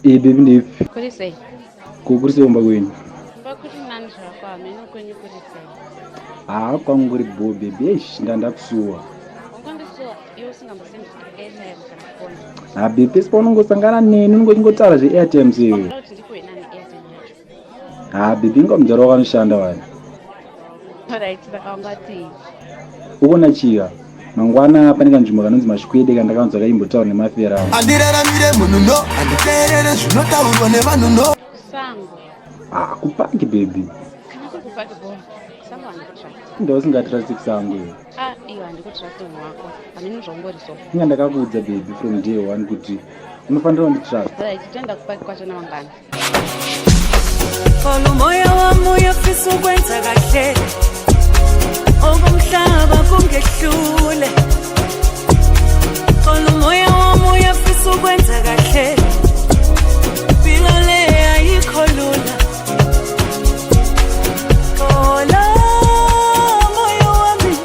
Eh baby, ndeipi? Kuri sei? Ko kuri sei kumba kwenyu? Kumba kuri nani zvako, hameno kwenyu kuri sei? Haa, kwangu kuri bho baby. Eish, ndandakusuwa. Ungondisuwa iwe usingambosendi airtime kana foni. Ha baby, pese paunongosangana neni unongotaura zve-airtime sewe. Wakuda kuti ndikuwe nani airtime yacho? Ha baby, inga mudhara wakanoshanda wani. Alright, saka ungati Ukuona chika mangwana pane kanzvimbo kanonzi Mashikwede kandakanzwa kaimbotaura nemafera angu. Andiraramire munhu, no, handiteerere zvinotaurwa nevanhu, no. Kusango? Ha, kupaki baby. Kana kuri kupaki bo, kusango handikutrust. Inda usingatrust kusango iwe? Ah, iwe, handikutrust unhu wako. Hameno zvaungori so. Inga ndakakuudza baby from day one kuti unofanira kunditrust. Alright, toenda kupaki kwacho namangwana. Xola, umoya wami uyafisa ukwenza kahle, okomhlaba kungehlule. Xola, umoya wami uyafisa ukwenza kahle, impilo le ayikho lula. Xola, moya wami,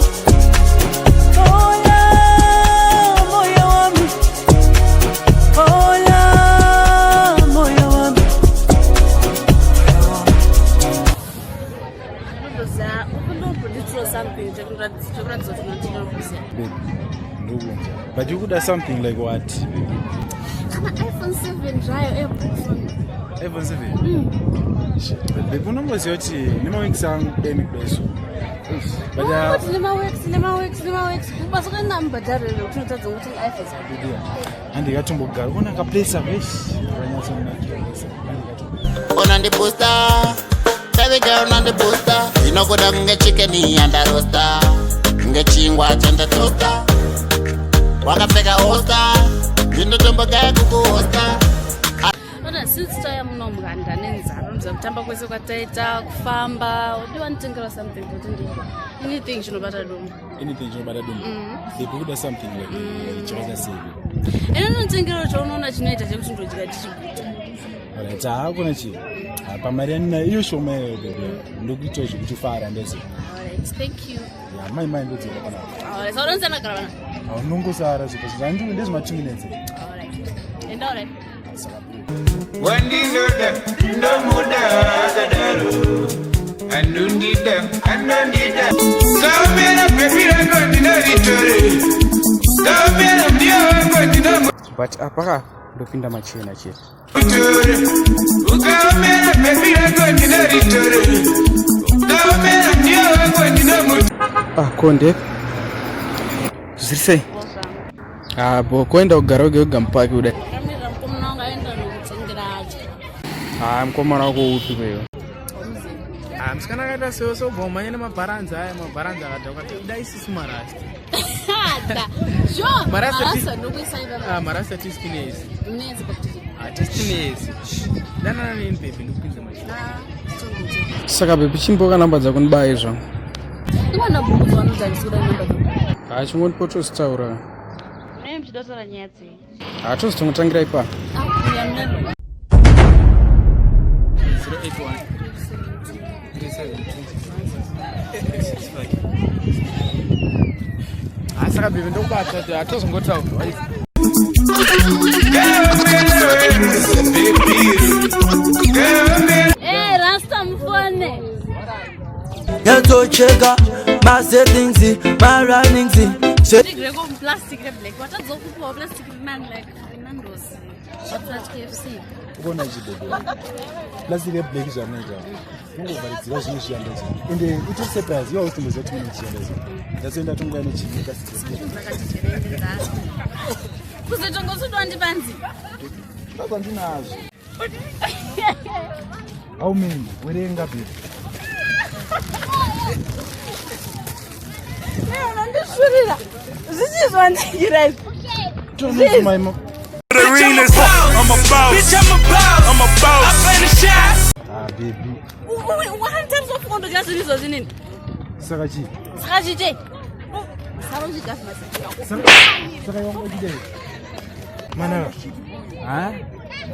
xola, moya wami, xola, moya wami. Unotoziva, ukundombonditiro something chekuratidza kuti unotinokuziva. Baby, ndokunzwa, but you kuda something like what? Kana iPhone 7 zvayo, AirPods. iPhone 7? Shit, but baby, unomboziva kuti nemaweeks angu deni kudeso, but Kuti nemaworks, nemaworks, nemaworks, kubasa kwenambhadharire kuti unotadza kuti iPhone 7? Baby, handikatombogara kuona kaplace ako, eish, kanyatsonakira. Unondibusta baby girl, unondibusta, ndinokuda kunge chicken yandarosta, kunge chingwa chandatosta, wakapfeka osta, ndinotombogaya kukuhosta. Ona, since taya muno muganda nenzara, unoziva kutamba kwese kwataita, kufamba, udiwa nditengera something kuti ndidye, anything chinobata dumbu. Anything chinobata dumbu? Baby, kuda something like chakaita sei? Ene unotengera chaunoona chinoita chekuti ndodya tichiguta. Alright, haakuna chii, pamari yaninayo iyo shoma iyoyo baby, ndokuitawo zvekuti ufara ndeze. Alright, thank you. Ya mai mai, ndodzoka panapa. Alright, sauronzana gara vana. Haunongosara zvipo zvandiwe ndezvema 2 minutes. Alright, enda, alright. Wandinoda ndomuda akadaro, anondida, anondida. Kaomera baby rangu, ndinoritore. Kaomera ndiyo wangu, ndinomu But apa ndopinda machena chete. Utore ukaomera baby rangu, ndinoritore. Kaomera ndiyo wangu, ndinomu Ah, konde zviri sei? Ah, bo, kuenda kugara wega wega mupaki kudai? Kamirira mukomana wangu aenda nokutsengera adya. Ah, mukomana wako upi kweyo? Ah, musikana akaita sewo sobva umhanya nemabharanzi aya, mabharanzi akadhakwa, dai isusu marasta. Da sure. Marasta. Marasta ndokuisa ivava. Ah, marasta tistinesi. Munezi pakuti Ah, tistinesi, danana neni baby, ndikupinze machina. Saka baby, chimboka namba dzako ndibaye zvangu. Iwana bvunzo vanoti handisi kuda namba dzako. Ha, chingondipo tozitaura. Munenge muchidotaura nyaya dzei? Ha, tozitongotangira ipa. Akuya munero. 081 372 65. Ah, saka baby, ndokubata, hatozongotaura. Kaomera baby, kaomera. Eh, rasta mufone. Nyatsocheka my settings, my runnings. Ndireko plastic reblack, watadzokupiwa plastic rinani, like rinandosi watora KFC. Ukuona chibebe, plastic reblack zvanoita unongovharidzira zvinhu zviyanda izvo, ende itori surprise, iwa usitomboziva kuti mune chiyanda izvo, ndatsoenda tonguva nechinyika. Kuzotongosudiwa ndipanzi. Ndazvandinazvo. How many? Werenga baby. Unondishurira zvichii zvandingira izvi? I'm a boss. Bitch, I'm a boss. I'm a boss. I play the shots. Ah baby. Wakanditarisa zvinhu izvozvi nini? Saka chii? Saka chichei? Sarozvigazi. Saka iwanga uchidai mana? Ha,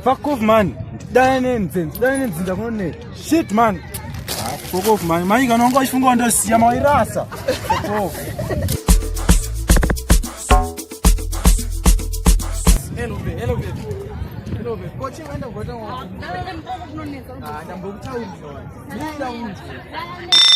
fuck off man, ndidane nenzenzi, dane nenzinza kunone. Shit man. Ah, fuck off man. Mai, kana wanga uchifunga wandosiya, mawairasa. Fuck off. Hello babe, hello babe, hello. babe. Ko chingoenda kugota. Ndava nemupoko kunonetsa. Ah, ndambokutaurira. Mira unzwe. Ndava.